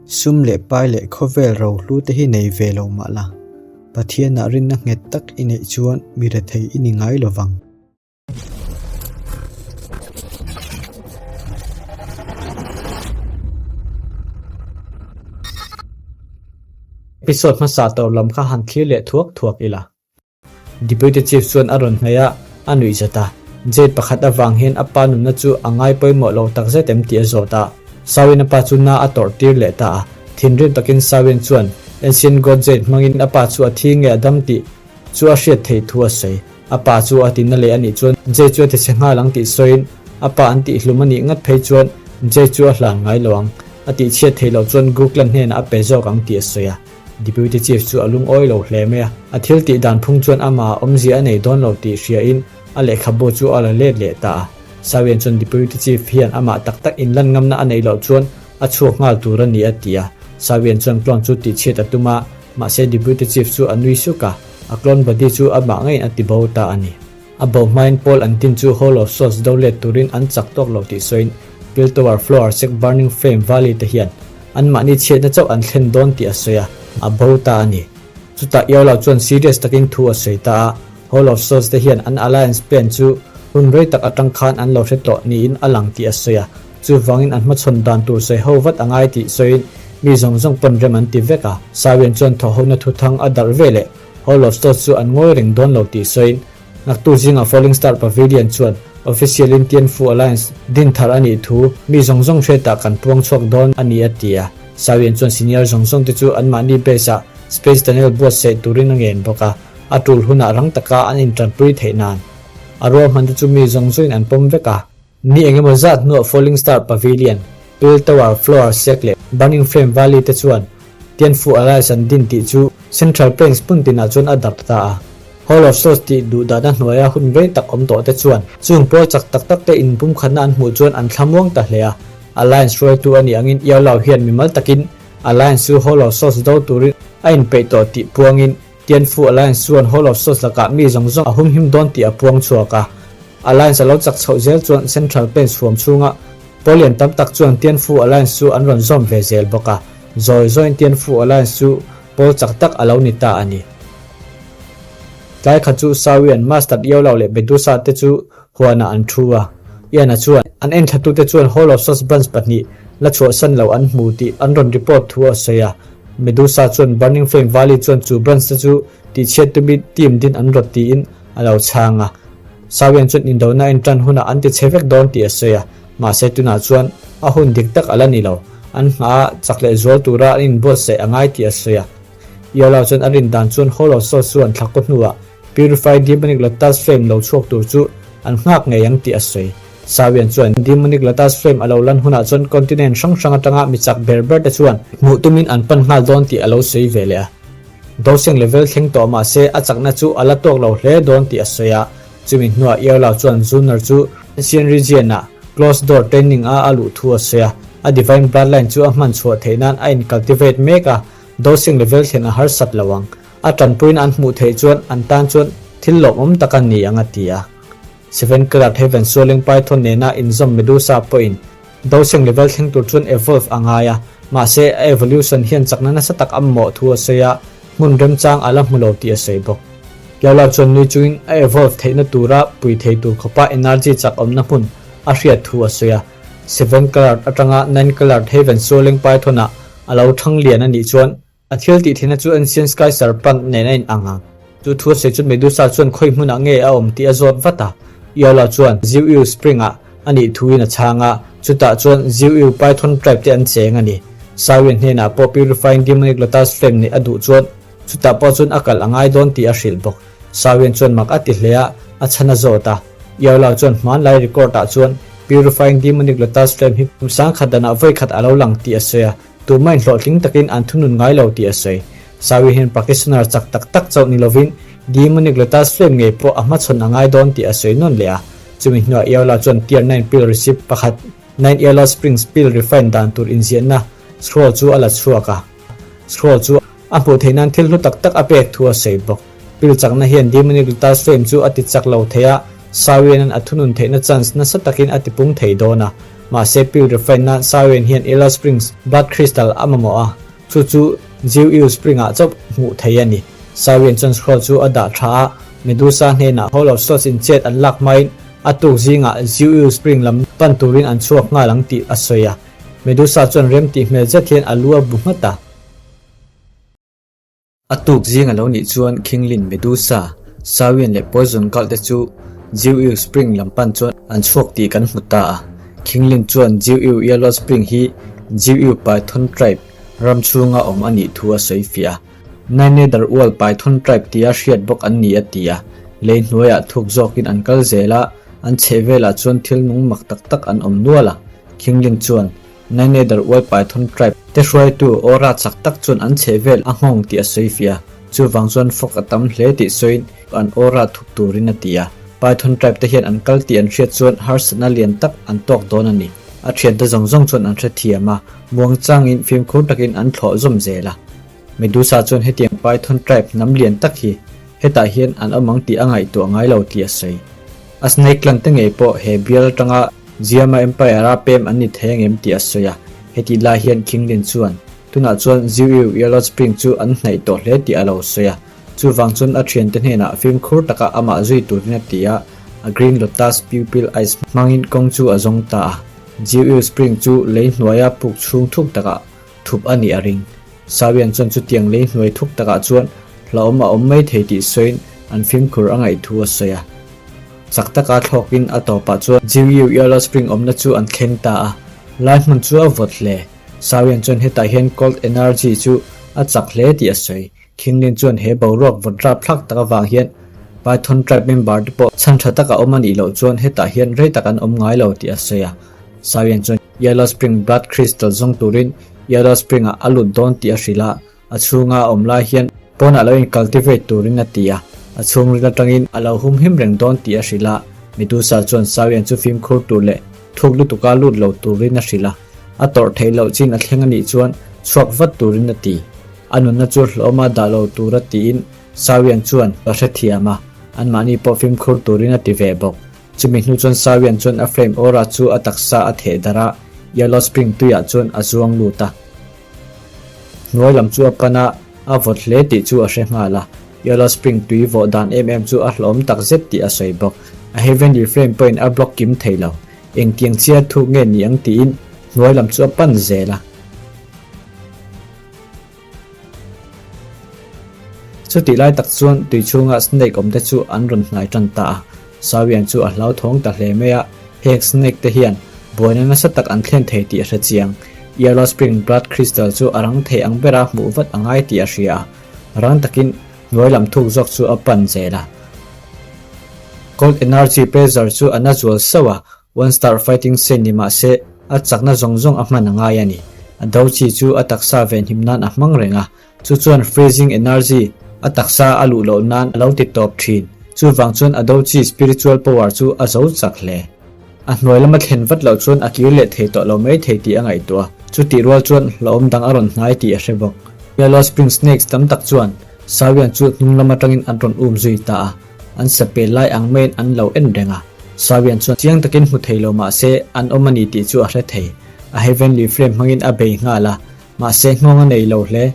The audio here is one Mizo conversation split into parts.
Sum leh pai leh khawvel rohlu te hi nei ve lo mah la, Pathianah rinna nghet tak i neih chuan mi rethei i ni ngai lo vang. Episode hmasa tawp lam kha han thlir leh thuak thuak ila. Deputy Chief chuan a rawn hnaih a, a nuih zat a. Jade pakhat avang hian a pa nunna chu a ngai pawimawh lo tak zet em tih a zawt a. Sawin a pa chu na a tawrh tir leh ta a. Thinrim takin Sawin chuan Ancient God Jade hmangin a pa chu a thi nge a dam tih chu a hriat theih thu a sawi. A pa chu a tinna leh a nih chuan Jade chu a ti chhe nghal ang tih sawiin a pa an tihhlum a nih ngat phei chuan Jade chu a hlan ngai lo ang. A tihchhiat theih loh chuan Guklan hnenah a pe zawk ang tih a sawi a. Deputy Chief chu a lungawi lo hle mai a, a thil tih dan phung chuan amah awmzia a nei dawn lo tih hriain a lehkhabu chu a la let leh ta a. Sawian chuan Deputy Chief hian amah tak tak inlan ngamna a neih loh chuan a chhuak nghal tur a ni a ti a. Sawian chuan clone chu tihchhiat a tum a, mahse Deputy Chief chu a nui suk a, a clone body chu amah ngeiin a ti bo ta a ni. A bo hmain Paul an tin chu Hall of Swords do let turin an chak tawk lo tih sawiin Piltover Floor Sek Burning Flame Valley te hian anmahni chhiatna chauh an thlen dawn tih a sawi a, a bo ta a ni. Chutah Iolo chuan serious takin thu a sawi ta a, Hall of Swords te hian an alliance plan chu hun rei tak atang khan an lo hre tawh niin a lang tih a sawi a, chuvangin an hmachhawn dan tur sawi ho vat a ngai tih sawiin mi zawng zawng pawn rem an ti vek a. Sawian chuan thawhhona thuthang a darh veleh Hall of Swords chu an ngawi reng dawn lo tih sawiin naktu zingah Falling Star Pavilion chuan official in Tianfu Alliance din thar a nih thu mi zawng zawng hriatah kan puang chhuak dawn a ni a ti a. Sawian chuan senior zawng zawng te chu anmahni base ah Space Tunnel buatsaih turin a ngen bawk a, a tul hunah rang taka an intanpui theih nan a ruahman te chu mi zawng zawngin an pawm vek a. Ni engemaw zat hnuah Falling Star Pavilion, Pill Tower, Floor Sek leh Burning Flame Valley te chuan Tianfu Alliance an din tih chu Central Plains hmun tinah chuan a darh ta a. Hall of Swords tih duh dahna hnuaia hun rei tak awm tawh te chuan chung pawl chak tak tak te inpumkhatna an hmuh chuan an thlamuang ta hle a. Alliance hruaitu a nih angin Yao Lao hian mimal takin Alliance chu Hall of Swords do turin a inpeih tawh tih puangin Tianfu Alliance chuan Hall of Swords lakah mi zawng zawng a humhim dawn tih a puang chhuak a. Alliance a lo chak chhoh zel chuan Central Plains huam chhunga pawl lian tam tak chuan Tianfu Alliance chu an rawn zawm ve zel bawk a. Zawi zawiin Tianfu Alliance chu pawl chak tak a lo ni ta a ni. Tlai khat chu Sawian, Mustard Iaulau leh Medusa te chu huanah an thu a. Ian-a chuan an enthlatute chuan Hall of Swords branch pahnih la chhuahsan lo an hmu tih an rawn report thu a sawi a. Medusa chuan Burning Flame Valley chuan chu branch te chu tihchhiat tumi team din an rawt tiin a lo chhang a. Sawian chuan indona en tan hunah an ti chhe vek dawn tih a sawi a, mahse tunah chuan a hun dik tak a la ni lo. An hma chak leh zual tura an inbuatsaih a ngai tih a sawi a. Iola chuan a rin dan chuan Hall of Swords chuan thla kaw hnuah Purified Demonic Lotus Flame lo chhuak tur chu an nghak ngei ang tih a sawi. Sawian chuan Demonic Lotus Flame a lo lan hunah chuan continent hrang hrang atanga mi chak ber ber te chuan hmuh tumin an pan nghal dawn tih a lo sawi ve leh a. Dosing level thleng tawh mah se a chakna chu a la tawk lo hle dawn tih a sawi a. Chumi hnuah Iola chuan Zunar chu Ancient Region-ah Closed Door Training a a luh thu a sawi a. A Divine Bloodline chu a hman chhuah theih nan a in cultivate mek a, dosing level thlen a harsat lo ang. A tanpuiin an hmuh theih chuan an tan chuan thil lawmawm tak a ni ang a ti a. Seven Colored Heaven Sualing Python nena inzawm Medusa pawhin dosing level thleng tur chuan evolve a ngai a, mahse a evolution hian chakna nasa tak a mamawh thu a sawi a, hmun remchang a la hmu lo tih a sawi bawk. Kiaula chuan nui chungin a evolve theihna tura pui thei tur khawpa energy chak awmna hmun a hriat thu a sawi a. Seven Colored atanga Nine Colored Heaven Sualing Python-ah a lo thang lian a nih chuan A thil tih theihna chu Ancient Sky Serpent nen a inang ang. Chu thu a sawi chuan Medusa chuan khawi hmunah nge a awm tih a zawt vat a. Iola chuan Ziuiu Spring-ah a nih thuin a chhang a, chutah chuan Ziuiu Python tribe te an cheng a ni. Sawian hnenah pawh Purifying Demonic Lotus Flame neih a duh chuan chutah pawh chuan a kal a ngai dawn tih a hrilh bawk. Sawian chuan mak a ti hle a, a chhan a zawt a. Iola chuan hmanlai record-ah chuan Purifying Demonic Lotus Flame hi kum sangkhat danah vawikhat a lo lang tih a sawi a. Tumah in hlawhtling takin an thunun ngai lo tih a sawi. Sawi hian practitioner chak tak tak chauh ni lovin Demonic Lotus Flame ngei pawh a hmachhawn a ngai dawn tih a sawi nawn leh a. Chumi hnuah Iola chuan Tier 9 Pill Receipt pakhat, Nine Iola Springs Pill Refine dan tur inziahna scroll chu a la chhuak a. Scroll chu a hmuh theih nan thil hlu tak tak a pek thu a sawi bawk. Pill chakna hian Demonic Lotus Flame chu a ti chak lo thei a, Sawianan a thunun theihna chance nasa takin a tipung thei dawn a. Mahse pill refine nan Siren hian Ela Springs Blood Crystal a mamawh a, chu chu Jiu Spring ah chauh hmuh theih a ni. Siren chuan scroll chu a dah tha a, Medusa hnenah Hall of Swords in chet an lak hmain a tuk zingah Jiu Spring lam pan turin an chhuak nghal ang tih a sawi a. Medusa chuan rem tih hmel zet hian a lu a bu nghat a. A tuk zing a lo nih chuan Khinglin Medusa, Sawian leh Poison Cult te chu Jiuyu Spring lam pan chuan an chhuak tih kan hmu ta a. Khinglin chuan Jiuyu Yellow Spring hi Jiuyu Python Tribe ram chhunga awm a nih thu a sawi fiah a. Nine-Nether Ual Python Tribe tia hriat bawk an ni a ti a. Lei hnuaiah thuk zawkin an kal zel a, an chhehvelah chuan thil nung mak tak tak an awm nual a. Khinglin chuan Nine-Nether Ual Python Tribe te hruaitu aura chak tak chuan an chheh vel a nghawng tih a sawi fiah a, chuvang chuan fawk a tam hle tih sawiin an aura thup turin a ti a. Python Tribe te hian an kal tih an hriat chuan harsatna lian tak an tawk dawn a ni. A thiante zawng zawng chuan an hrethiam a, muangchangin fimkhur takin an thlawh zawm zel a. Medusa chuan hetiang Python Tribe hnam lian tak hi hetah hian an awm ang tih a ngaihtuah ngai lo tih a sawi. A Snake Clan te ngei pawh he bial atanga Jiama Empire a pem an ni thei angem tih a sawi a, hetih lai hian Qinglin chuan tunah chuan Ziuiu Yellow Spring chu an hnaih tawh hle tih a lo sawi a, chuvang chuan a thiante hnenah fimkhur taka amah zui turin a ti a, a Green Lotus Pupil Eyes hmangin kawng chu a zawng ta a. Ziuiu Spring chu lei hnuaia puk chhung thuk takah thup a nih a ring. Sawian chuan chutiang lei hnuai thuk takah chuan hlauhawm a awm mai thei tih sawiin an fimkhur a ngaih thu a sawi a. Chak taka thlawkin a tawpah chuan Jiuyu Yellow Spring awmna chu an thleng ta a. Lai hmun chu a vawt hle. Sawian chuan hetah hian cold energy chu a chak hle tih a sawi. Khinglin chuan he boruak vawt rapthlak tak avang hian Python tribe member te pawh chhan tha taka awm a nih loh chuan hetah hian rei tak an awm ngai lo tih a sawi a. Sawian chuan Yellow Spring Blood Crystal zawng turin Yellow Spring ah a lut dawn tih a hrilh a, a chhunga a awm lai hian pawnah lo in cultivate turin a ti a, a chhungril atangin a lo humhim reng dawn tih a hrilh a. Medusa chuan Sawian chu fimkhur tur leh thuk lutuka lut lo turin a hrilh a, a tawrh theih loh chin a thleng a nih chuan chhuak vat turin a ti. A nunna chu hlawma dah lo tura tiin Sawian chuan a hrethiam a, anmahni pawh fimkhur turin a ti ve bawk. Chumi hnu chuan Sawian chuan a flame aura chu a taksa a theh darh a, Yellow Spring tuiah chuan a zuang lut a. Hnuai lam chu a pan a, a vawt hle tih chu a hre nghal a. Yellow Spring tui vawh dan em em chu a hlawm tak zet tih a sawi bawk. A Heavenly Flame pawhin a block kim thei lo. Engtiang chiah thuk nge ni ang tiin hnuai lam chu a pan zel a. Chutih lai tak chuan tui chhunga snake awm te chu an rawn hnai tan ta a, Sawian chu a hlauthawng ta hle mai a, heng snake te hian buaina nasa tak an thlen thei tih a hre chiang. Yellow Spring Blood Crystal chu a rang thei ang bera hmuh vat a ngai tih a hria a, rang takin hnuai lam thuk zawk chu a pan zel a. Cold Energy Pressure chu a na zual sauh a, One Star Fighting Saint ni mah se, a chakna zawng zawng a hman a ngai a ni. A do chi chu a taksa venhim nan a hmang reng a, chu chuan freezing energy a taksa a luh loh nan a lo ti tawp thin. Chuvang chuan a do chi spiritual power chu a zo chak hle. A hnuai lama thlen vat loh chuan a kir leh thei tawh lo mai thei tih a ngaihtuah a, chutih rual chuan hlauhawm dang a rawn hnai tih a hre bawk. Yellow Spring Snakes tam tak chuan Sawian chu hnung lam atangin an rawn um zui ta a. An sapel lai ang maiin an lo en reng a, Sawian chuan chiang takin hmu thei lo mah se an awm a ni tih chu a hre thei. A Heavenly Flame hmangin a bei nghal a, mahse nghawng a nei lo hle.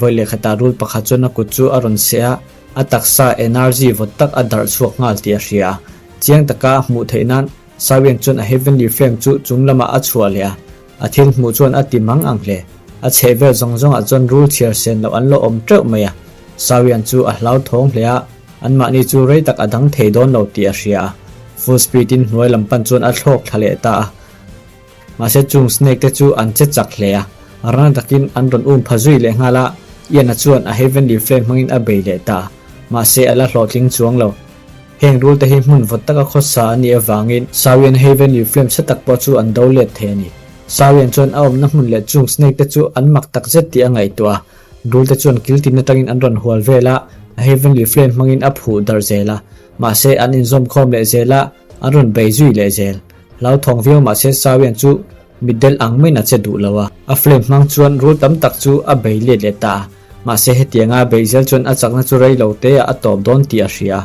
Vawi leh khatah rul pakhat chuan a kut chu a rawn seh a, a taksa energy vawt tak a darh chhuak nghal tih a hria a. Chiang taka a hmuh theih nan Sawian chuan a Heavenly Flame chu chung lamah a chhuah leh a, a thil hmuh chuan a ti mang ang hle. A chheh vel zawng zawngah chuan rul chhiar sen loh an lo awm teuh mai a. Sawian chu a hlauthawng hle a, anmahni chu rei tak a dang thei dawn lo tih a hria a. Full speed in hnuai lam pan chuan a thlawk thla leh ta a. Mahse chung snake te chu an che chak hle a, rang takin an rawn um pha zui leh nghal a, Ian-a chuan a Heavenly Flame hmangin a bei leh ta a. Mahse a la hlawhtling chuang lo. Heng rul te hi hmun vawt taka khawsa a nih avangin Sawian Heavenly Flame chhe tak pawh chu an do let thei a ni. Sawian chuan a awmna hmun leh chung snake te chu an mak tak zet tih a ngaihtuah a. Rul te chuan kil tin atangin an rawn hual vel a, a Heavenly Flame hmangin a phuh darh zel a. Mahse an inzawm khawm leh zel a, an rawn bei zui leh zel. Hlauthawng viau mahse Sawian chu mitdel ang maiin a che duh lo a. A flame hmang chuan rul tam tak chu a bei let leh ta a. Mahse hetianga beih zel chuan a chakna chu rei lo te ah a tawp dawn tih a hria.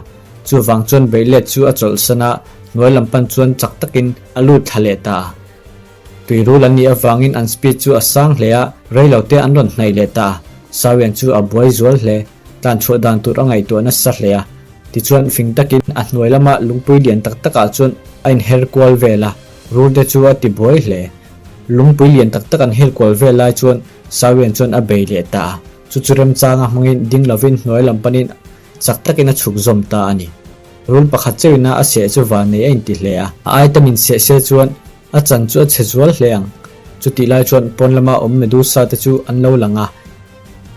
Chuvang chuan beih let chu a chawlhsan a, hnuai lam pan chuan chak takin a lut thla leh ta a. Tui rul an nih avangin an speed chu a sang hle a, rei lo te an rawn hnaih leh ta a. Sawian chu a buai zual hle, tlan chhuah dan tur a ngaihtuah nasa hle a. Tichuan fing takin a hnuai lama lungpui lian tak takah chuan a inher kual vel a, rul te chu a ti buai hle. Lungpui lian tak tak an hel kual vel lai chuan Sawian chuan a bei leh ta a, chu chu remchanga hmangin ding lovin hnuai lam panin chak takin a chhuk zawm ta a ni. Rul pakhat cheuina a seh chu vannei a inti hle a, a aitamin seh se chuan a chan chu a chhe zual hle ang. Chutih lai chuan pawn lama awm Medusa te chu an lo lang a,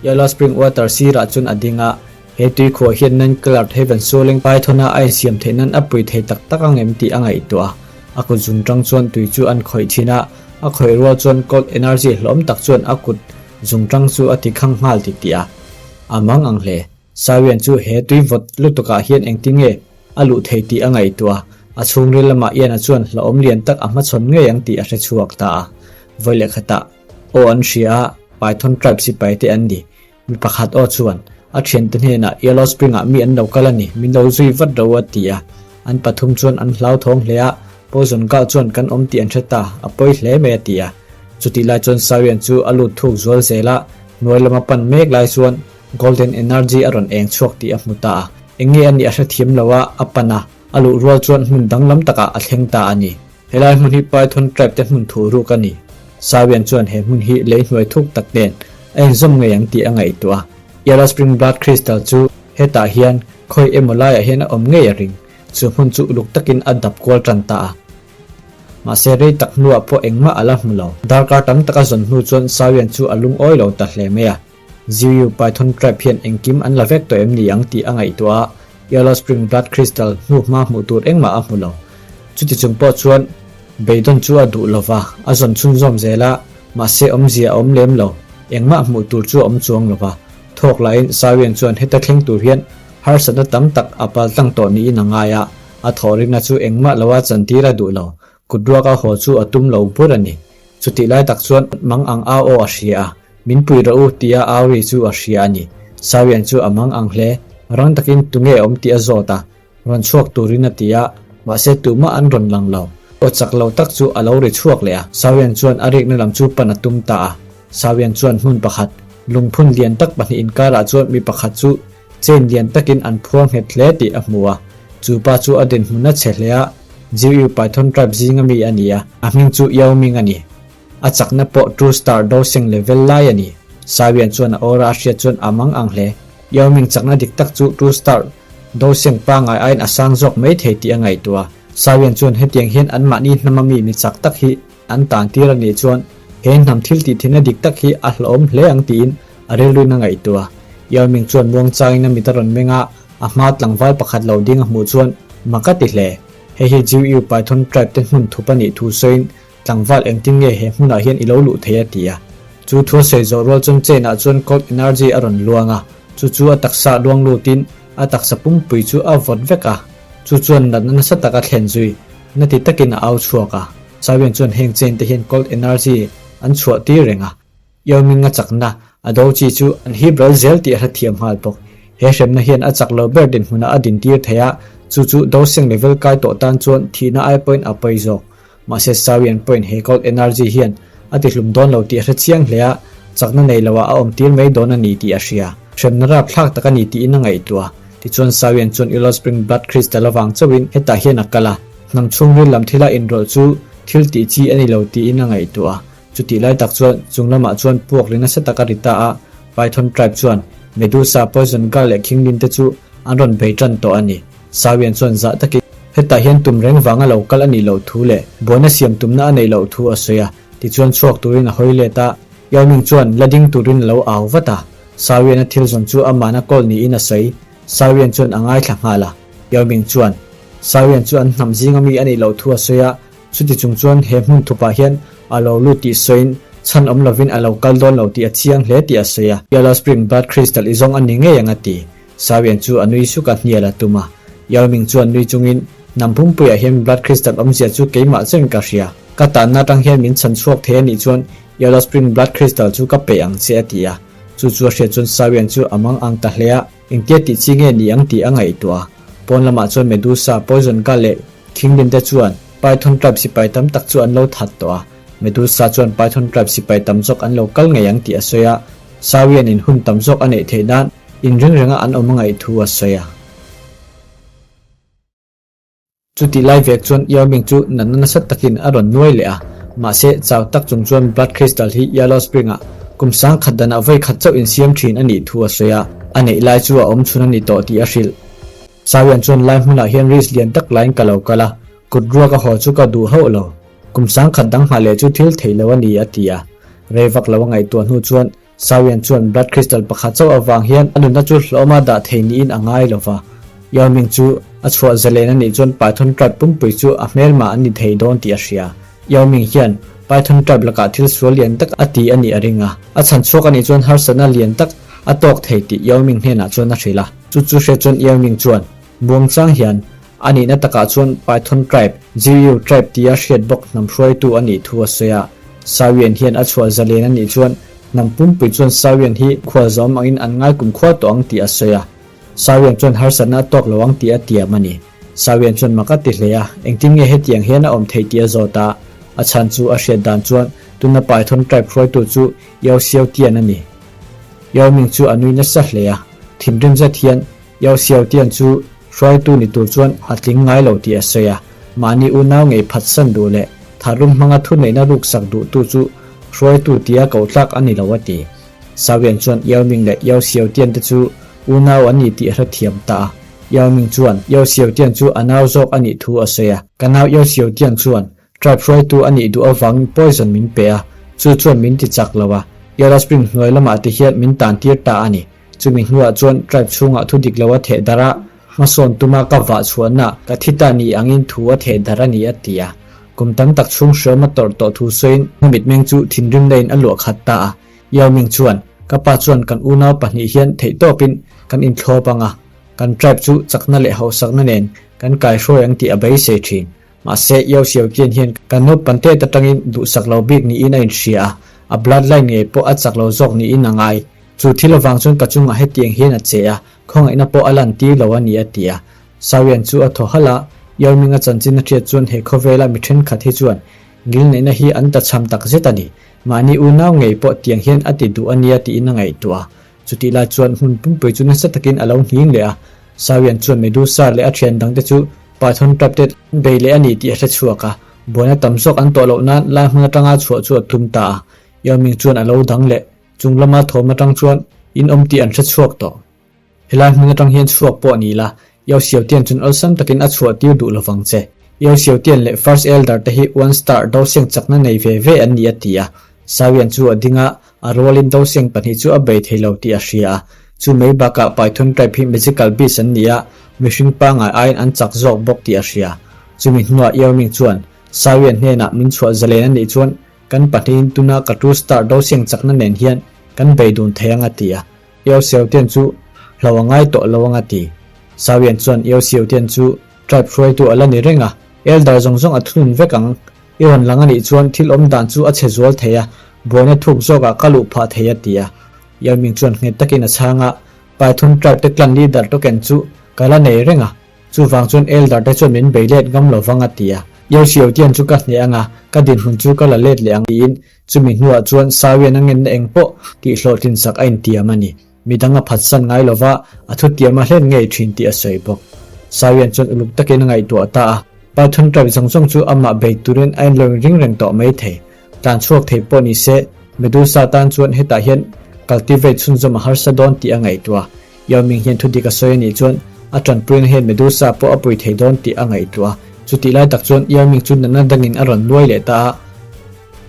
Yellow Spring Water sirah chuan a ding a, he tuikhuah hian Nan Colored Heaven Sualeng Python-a a insiam theih nan a pui thei tak tak ang em tih a ngaihtuah a. A kut zung tang chuan tui chu an khawih thin a, a khawih rual chuan cold energy hlawm tak chuan a kut zung tang chu a ti khang nghal ti tih a. A mang ang hle. Sawian chu he tui vawt lutukah hian engtin nge a luh thei tih a ngaihtuah a, a chhungril lamah Ian-a chuan hlauhawm lian tak a hmachhawn ngei ang tih a hre chhuak ta a. Vawi leh khatah aw an hria a, Python tribe sipai te an ni. Mi pakhat aw chuan a thiante hnenah Yellow Spring-ah mi an lo kal a ni, min lo zui vat ro a ti a. An pathum chuan an hlauthawng hle a, Poison Girl chuan kan awm tih an hre ta, a pawi hle mai a ti a. Chutih lai chuan Sawian chu a lut thuk zual zel a, hnuai lama pan mek lai chuan Golden Energy a rawn eng chhuak tih a hmu ta a. Eng nge a nih a hrethiam lo a, a pan a, a luh rual chuan hmun danglam takah a thleng ta a ni. Helai hmun hi Python tribe te hmun thu ruk a ni. Sawian chuan he hmun hi lei hnuai thuk tak nen a inzawm ngei ang tih a ngaihtuah a. Yellow Spring Blood Crystal chu hetah hian khawi emaw laiah hian a awm ngei a ring. Chu hmun chu uluk takin a dap kual tan ta a. Mahse rei tak hnuah pawh engmah a la hmu lo. Darkar tam taka zawn hnu chuan Sawian chu a lungawi lo ta hle mai a. Ziu Python tribe hian engkim an la vek tawh em ni ang tih a ngaihtuah a, Yellow Spring Blood Crystal hnu hma hmuh tur engmah a hmu lo. Chuti chung pawh chuan beidawn chu a duh lo va, a zawn chhunzawm zel a, mahse awmzia a awm lem lo, engmah hmuh tur chu a awm chuang lo va. Thawk lahin Sawian chuan heta thleng tur hian harsatna tam tak a paltlang tawh niin a ngai a, a thawhrimna chu engmah loa chantir a duh lo, kut ruaka haw chu a tum lo bur a ni. Chutih lai tak chuan mang ang au aw a hria a, Min pui rawh u tia au ri chu a hria a ni. Sawian chu a mang ang hle. Rang takin tunge awm tih a zawt a, rawn chhuak turin a ti a, mahse tumah an rawn lang lo. Aw chak lo tak chu a lo ri chhuak leh a, Sawian chuan a rikna lam chu pan a tum ta a. Sawian chuan hmun pakhat, lungphun lian tak pahnih inkarah chuan mi pakhat chu chain lian takin an phuar nghet hle tih a hmu a. Chu pa chu a dinhmun a chhe hle a, Jiu Python tribe zinga mi a ni a, a hming chu Yao Ming a ni. A chakna pawh True Star Dosing level lai a ni. Sawian chuan a aura a hriat chuan a mang ang hle. Yao Ming chakna dik tak chu True Star Dosing pangngai aiin a sang zawk mai thei tih a ngaihtuah. Sawian chuan hetiang hian anmahni hnama mi mi chak tak hi an tan tir a nih chuan he hnam thil tih thinna dik tak hi a hlauhawm hle ang tiin a rilruin a ngaihtuah. Yao Ming chuan muangchangin a mit a rawn meng a, a hma tlangval pakhat lo ding a hmuh chuan mak a ti hle. Hei hi Jiu Python tribe te hmun thup a nih thu sawiin Tlangval engtin nge he hmunah hian i lo luh thei a ti a. Chu thu a sawi zawh rual chuan chain ah chuan cold energy a rawn luang a, chu chu a taksa luang lutin a taksa pumpui chu a vawt vek a, chu chuan natna nasa tak a thlen zui na ti takin a au chhuak a. Sawian chuan heng chain te hian cold energy an chhuah tir reng a. Yao-Ming a chakna, a do chi chu an hip ral zel tih a hrethiam nghal bawk. He hremna hian a chak lo ber dinhmunah a dintir thei a, chu chu do seng level kai tawh tan chuan thihna ai pawhin a pawi zawk. Mahse Sawian pawhin he cold energy hian a tihlum dawn lo tih a hrechiang hle a, chakna nei loah a awm tir mai dawn a ni tih a hria. Hremna rapthlak tak a ni tiin a ngaihtuah. Tichuan Sawian chuan Yellow Spring Blood Crystal avang chauhin hetah hian a kal a, hnam chhungril lam thila inrawlh chu thil tih chi a ni lo tiin a ngaihtuah. Chutih lai tak chuan chung lamah chuan puak ri nasa tak a ri ta a, Python tribe chuan Medusa, Poison Girl leh Khinglin te chu an rawn bei tan tawh a ni. Sawian chuan zah takin hetah hian tum reng vanga lo kal a nih loh thu leh buaina siam tumna a neih loh thu a sawi a, tichuan chhuak turin a hawi let a, Yao Ming chuan la ding turin a lo au vat a, Sawian a thil zawn chu amahna kawl niin a sawi. Sawian chuan a ngaithla nghal a, Yao Ming chuan Sawian chu an hnam zinga mi a nih loh thu a sawi a, Chuti chung chuan he hmun thupah hian a lo lut tih sawiin chhan awm lovin a lo kal dawn lo tih a chiang hle tih a sawi a. Yellow Spring Blood Crystal i zawng a ni ngei ang a ti. Sawian chu a nui suk a, hnial a tum a. Yao Ming chuan nui chungin, Hnam pumpuiah hian Blood Crystal awmzia chu keimah chen ka hria. Ka tanna atang hian min chhan chhuak thei a nih chuan Yellow Spring Blood Crystal chu ka peih ang che a ti a. Chu chu a hriat chuan Sawian chu a mang ang ta hle a. Engtia tih chi nge ni ang tih a ngaihtuah a. Pawn lamah chuan Medusa, Poison Gull leh Kingdom te chuan Python tribe sipai tam tak chu an lo that tawh a. Medusa chuan Python tribe sipai tam zawk an lo kal ngei ang tih a sawi a, Sawian in hun tam zawk a neih theih nan inring renga an awm a ngaih thu a sawi a. Chutih lai vek chuan Yao Ming chu natna nasa takin a rawn nuai leh a, mahse chau tak chung chuan Blood Crystal hi Yellow Spring ah kum sang khat danah vawi khat chauh insiam thin a nih thu a sawi a, a neih lai chu a awm chhun a ni tawh tih a hrilh. Sawian chuan lai hmunah hian risk lian tak laiin ka lo kal a, kut ruak a haw chu ka duh hauh lo. Kum sang khat dang nghah leh chu thil theih lo a ni, a ti a. Rei vak lo a ngaihtuah hnu chuan Sawian chuan blood crystal pakhat chauh avang hian a nunna chu hlawhawma dah thei niin a ngai lo va. Yao Ming chu a chhuah zalen a nih chuan Python tribe pumpui chu a hmelma an ni thei dawn tih a hria. Yao Ming hian Python tribe lakah thil sual lian tak a ti a nih a ring a. A chhan chhuak a nih chuan harsatna lian tak a tawk thei tih Yao Ming hnenah chuan a hrilh a. Chu chu hria chuan Yao Ming chuan Buangchang hian a nihna takah chuan Python tribe, Jiu tribe tia hriat bawk hnam hruaitu a nih thu a sawi a. Sawian hian a chhuah zalen a nih chuan hnam pumpui chuan Sawian hi khualzawm angin an ngai kumkhua tawh ang tih a sawi a. Sawian chuan harsatna a tawk lo ang tih a tiam a ni. Sawian chuan mak a ti hle a, engtin nge hetiang hian a awm theih tih a zawt a. A chhan chu a hriat dan chuan tuna Python tribe hruaitu chu Yao Xiao Tian a ni. Yao Ming chu a nui nasa hle a, thinrim zet hian Yao Xiao Tian chu hruaitu ni tur chuan a tling ngai lo tih a sawi a, mahni unau ngei phatsan duh leh tharum hmanga thuneihna ruksak duhtu chu hruaitu tia koh tlak a ni lo a ti. Sawian chuan Yao Ming leh Yao Xiao Tian te chu unau an ni tih a hrethiam ta a. Yao Ming chuan Yao Xiao Tian chu a nau zawk a nih thu a sawi a. Ka nau Yao Xiao Tian chuan Tribe hruaitu a nih duh avangin poison min pe a, chu chuan min ti chak lo a, Yellow Spring hnuai lamah te hian min tan tir ta a ni. Chumi hnuah chuan tribe chhungah thu dik lo a theh darh a, hmasawn tuma ka vah chhuahna ka thi ta ni angin thu a theh darh a ni a ti a. Kum tam tak chhung hriawm a tawrh tawh thu sawiin a mitmeng chu thinrimna in a luah khat ta a. Yao Ming chuan, Ka pa chuan kan unau pahnih hian theihtawpin kan inthlawp ang a, kan tribe chu chakna leh hausakna nen kan kaihruai ang tih a beisei thin. Mahse, Yao Xiaoqian hian kan naupan tet atangin duhsak lo bik niin a inhria a, a bloodline ngei pawh a chak lo zawk niin a ngai. Chu thil avang chuan ka chungah hetiang hian a che a, khawngaihna pawh a lan tir lo a ni a ti a. Sawian chu a thaw halh a, Yao Ming a chanchin a hriat chuan he khawvela mi thenkhat hi chuan ngilneihna hi an tachham takzet a ni. Mahni unau ngei pawh tiang hian a ti duh a nia tiin a ngaihtuah a. Chutih lai chuan hmun pumpui chu nasa takin a lo nghing leh a, Sawian chuan Medusa leh a thian dangte chu Python trap te an bei leh a ni tih a hre chhuak a, buaina tam zawk an tawh loh nan lai hmun atanga chhuah chu a tum ta a. Yao Ming chuan a lo dang leh chung lama thawm atang chuan in awm tih an hre chhuak tawh. Helai hmun atang hian chhuak pawh ni la, Yao Xiao Tian chuan awlsam takin a chhuah tir duh lovang che. Yao Xiao Tian leh First Elder te hi One Star doseng chakna nei ve ve an ni a ti a. Sawian chu a ding a, A rualin doseng pahnih chu a bei thei lo tih a hria a. Chu mai bakah Python tribe hi magical beast an ni a, mihring pangngai aiin an chak zawk bawk tih a hria. Chumi hnuah Yao Ming chuan, Sawian hnenah min chhuah zalen a nih chuan kan pahnihin tuna ka two star doseng chakna nen hian kan bei dun thei ang a ti a. Yao Xiaotian chu hlo a ngai tawh lo ang a ti. Sawian chuan Yao Xiaotian chu tribe hruaitu a la ni reng a, elder zawng zawng a thunun vek ang. I rawn lang a nih chuan thil awm dan chu a chhe zual thei a, buaina thuk zawkah ka luh phah thei a ti a. Yao Ming chuan nghet takin a chhang a, Python tribe te clan leader token chu ka la nei reng a, chuvang chuan elder te chuan min bei let ngam lo vang a ti a. Yao Xiaotian chu ka hneh ang a, ka dinhmun chu ka la let leh ang tiin chumi hnuah chuan Sawian a ngenna eng pawh tih hlawhtlin sak a intiam a ni. Midang a phatsan ngai lova, a thutiam a hlen ngei thin tih a sawi bawk. Sawian chuan uluk takin a ngaihtuah ta a, Python tribe zawng zawng chu amah bei turin a inlawng ring reng tawh mai thei. Tlan chhuak thei pawh ni se, Medusa tan chuan hetah hian cultivate chhunzawm a harsa dawn tih a ngaihtuah. Yao Ming hian thudik a sawi a nih chuan a tanpuina hian Medusa pawh a pui thei dawn tih a ngaihtuah. Chutih lai tak chuan Yao Ming chu natna dangin a rawn luai leh ta a,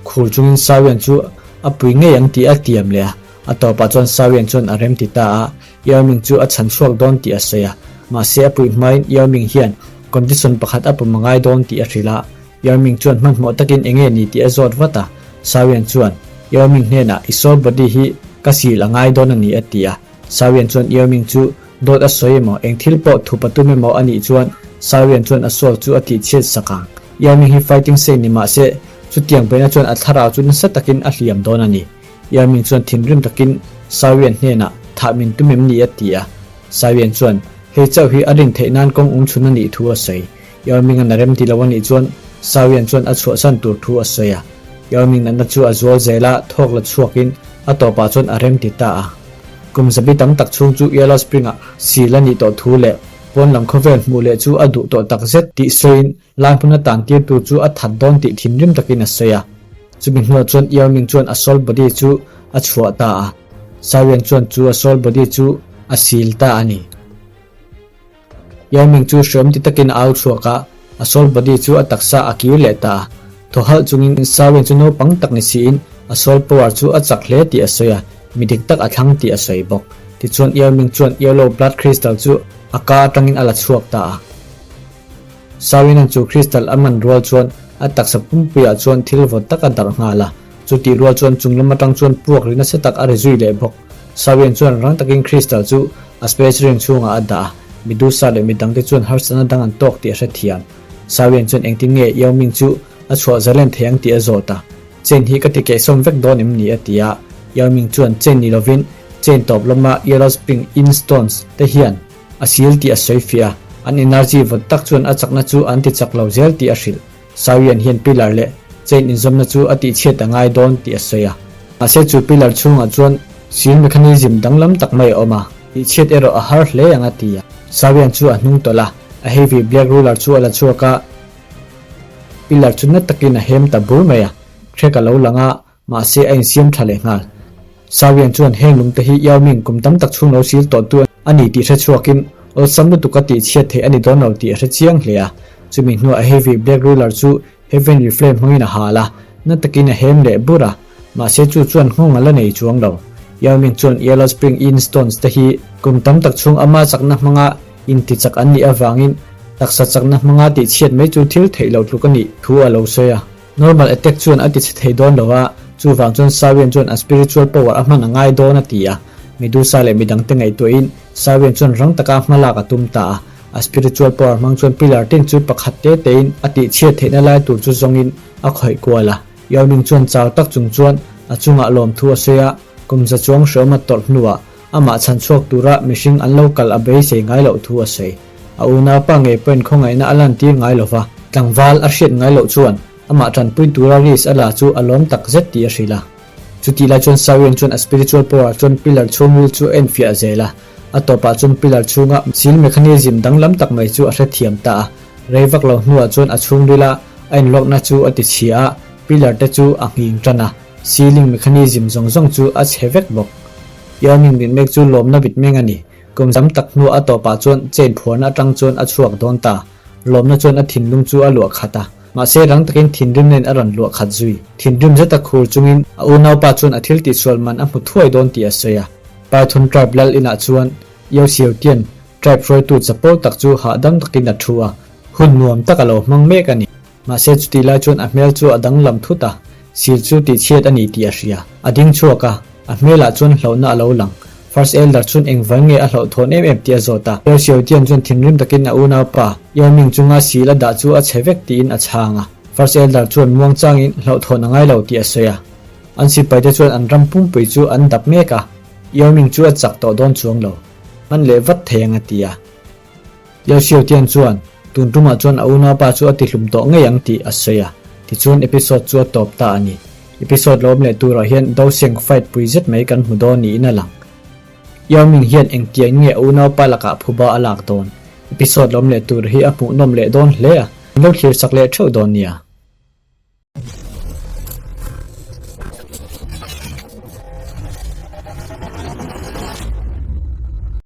khur chungin Sawian chu a pui ngei ang tih a tiam leh a. A tawpah chuan Sawian chuan a rem ti ta a, Yao Ming chu a chhan chhuak dawn tih a sawi a. Mahse a puih hmain Yao Ming hian condition pakhat a pawm a ngai dawn tih a hrilh a. Yao Ming chuan hmanhmawh takin enge ni tih a zawt vat a. Sawian chuan Yao Ming hnenah i soul body hi ka sil a ngai dawn a ni a ti a. Sawian chuan Yao Ming chu dawt a sawi emaw eng thil pawh thup a tum emaw a nih chuan Sawian chuan a soul chu a tihchhiat sak ang. Yao Ming hi fighting sei ni mahse chutiang beihna chuan a thlarau chu nasa takin a hliam dawn a ni. Yao Ming chuan thinrim takin Sawian hnenah thah min tum em ni a ti a. Sawian chuan Hei chauh hi a rin theih nan kawng awm chhun a nih thu a sawi. Yao Ming-a'n a rem ti lo a nih chuan Sawian chuan a chhuahsan tur thu a sawi a. Yao Ming natna chu a zual zel a, thawk la chhuakin a tawpah chuan a rem ti ta a. Kum zabi tam tak chhung chu Yellow Spring-ah sil a nih tawh thu leh pawn lam khawvel hmuh leh chu a duh tawh tak zet tih sawiin lai hmuna tan tir tur chu a that dawn tih thinrim takin a sawi a. Chumi hnuah chuan Yao Ming chuan a soul body chu a chhuah ta a. Sawian chuan chu a soul body chu a sil ta a ni. Yao Ming chu hreawm ti takin a au chhuak a, a soul body chu a taksa a kir leh ta a. Thaw halh chungin Sawian chu naupang tak ni siin a soul power chu a chak hle tih a sawi a, mi dik tak a thlang tih a sawi bawk. Tichuan Yao Ming chuan Yellow Blood Crystal chu a ka atangin a la chhuak ta a. Sawinan chu Crystal a man rual chuan a taksa pumpuiah chuan thil vawt tak a darh nghal a, chutih rual chuan chung lam atang chuan puak ri nasa tak a ri zui leh bawk. Sawian chuan rang takin Crystal chu a space ring chhungah a dah a, Medusa leh midangte chuan harsatna dang an tawk tih a hrethiam. Sawian chuan engtin nge Yao Ming chu a chhuah zalen thei ang tih a zawt a, Chain hi ka ti kehsawm vek dawn em ni a ti a, Yao Ming chuan chain ni lovin chain tawp lama Yellow Spring Inn Stones te hian A sil tih a sawi fiah a, an energy vawt tak chuan a chakna chu an ti chak lo zel tih a hrilh. Sawian hian pillar leh chain inzawmna chu a tihchhiat a ngai dawn tih a sawi a. Mahse chu pillar chhungah chuan seal mechanism danglam tak mai a awm a, tihchhiat erawh a har hle ang a ti a. Sawian chu a hnung tawlh a, a heavy black ruler chu a la chhuak a, pillar chu na takin a hem ta bur mai a, crack a lo lang a, Mahse a insiam tha leh nghal. Sawian chuan heng lungte hi Yao Ming kum tam tak chhung lo sil tawhtu a ni tih hre chhuakin awlsam lutuk a tihchhiat theih a ni dawn lo tih a hre chiang hle a. Chumi hnuah a heavy Black Ruler chu Heavenly Flame hmangin a hal a, na takin a hem leh bur a. Mahse chu chuan nghawng a la nei chuang lo. Yao Ming chuan Yellow Spring Inn Stones te hi kum tam tak chhung ama chakna hmanga intichak an nih avangin taksa chakna hmanga tihchhiat mai chu thil theih loh tluk a nih thu a lo sawi a. Normal attack chuan a ti chhe thei dawn lo a, chuvang chuan Sawian chuan a spiritual power a hman a ngai dawn a ti a. Medusa leh midangte ngaihtuahin Sawian chuan rang taka hma lak a tum ta a. A spiritual power hmang chuan pillar tin chu pakhat te tein a tihchhiat theihna lai tur chu zawngin a khawih kual a. Yao Ming chuan chau tak chung chuan a chungah lawmthu a sawi a, kum za chuang hreawm a tawrh hnuah amah chhan chhuak tura mihring an lo kal a beisei ngai loh thu a sawi. A unaupa ngei pawhin khawngaihna a lantir ngai lo va, tlangval a hriat ngai loh chuan amah tanpui tura risk a la chu a lawm tak zet tih a hrilh a. Chutih lai chuan Sawian chuan a spiritual power chuan pillar chhungril chu a enfiah zel a, a tawpah chuan pillar chhunga seal mechanism danglam tak mai chu a hrethiam ta a. Rei vak lo hnuah chuan a chhungrila a inlawkna chu a tichhia a, pillar te chu a nghing tan a, sealing mechanism zawng zawng chu a chhe vek bawk. Yao Ming mitmek chu lawmna mitmeng a ni. Kum zam tak hnuah a tawpah chuan chain phuarna atang chuan a chhuak dawn ta. Lawmna chuan a thinlung chu a luah khat a. Mahse rang takin thinrim nen a rawn luah khat zui. Thinrim zeta khur chungin a unaupa chuan a thil tihsual man a hmu thuai dawn tih a sawi a. Python tribe lal inah chuan Yeo Xiao Tian, tribe hruaitu chapo tak chu hahdam takin a thu a. Hun nuam tak a lo hmang mek a ni. Mahse chutih lai chuan a hmel chu a danglam thut a, sil chu tihchhiat a ni tih a hria. A ding chhuak a, a hmelah chuan hlauhna a lo lang. First Elder chuan engvang nge a hlauhthawn em em tih a zawt a. Yao Xiaotian chuan thinrim takin a unaupa, Yao Ming chunga sil a dah chu a chhe vek tiin a chhang a. First Elder chuan muangchangin hlauhthawn a ngai lo tih a sawi a. An sipaite chuan an ram pumpui chu an dap mek a, Yao Ming chu a chak tawh dawn chuang lo. Hman leh vat thei ang a ti a. Yao Xiaotian chuan tun tumah chuan a unaupa chu a tihlum tawh ngei ang tih a sawi a, tichuan episode chu a tawp ta a ni. Episode lo awm leh turah hian Doseng fight pui zet mai kan hmu dawn niin a lang. Yao Ming hian engtiang nge a unaupa lakah phuba a lak dawn? Episode lo awm leh tur hi a hmuhnawm leh dawn hle a, an lo thlir sak leh theuh dawn nia.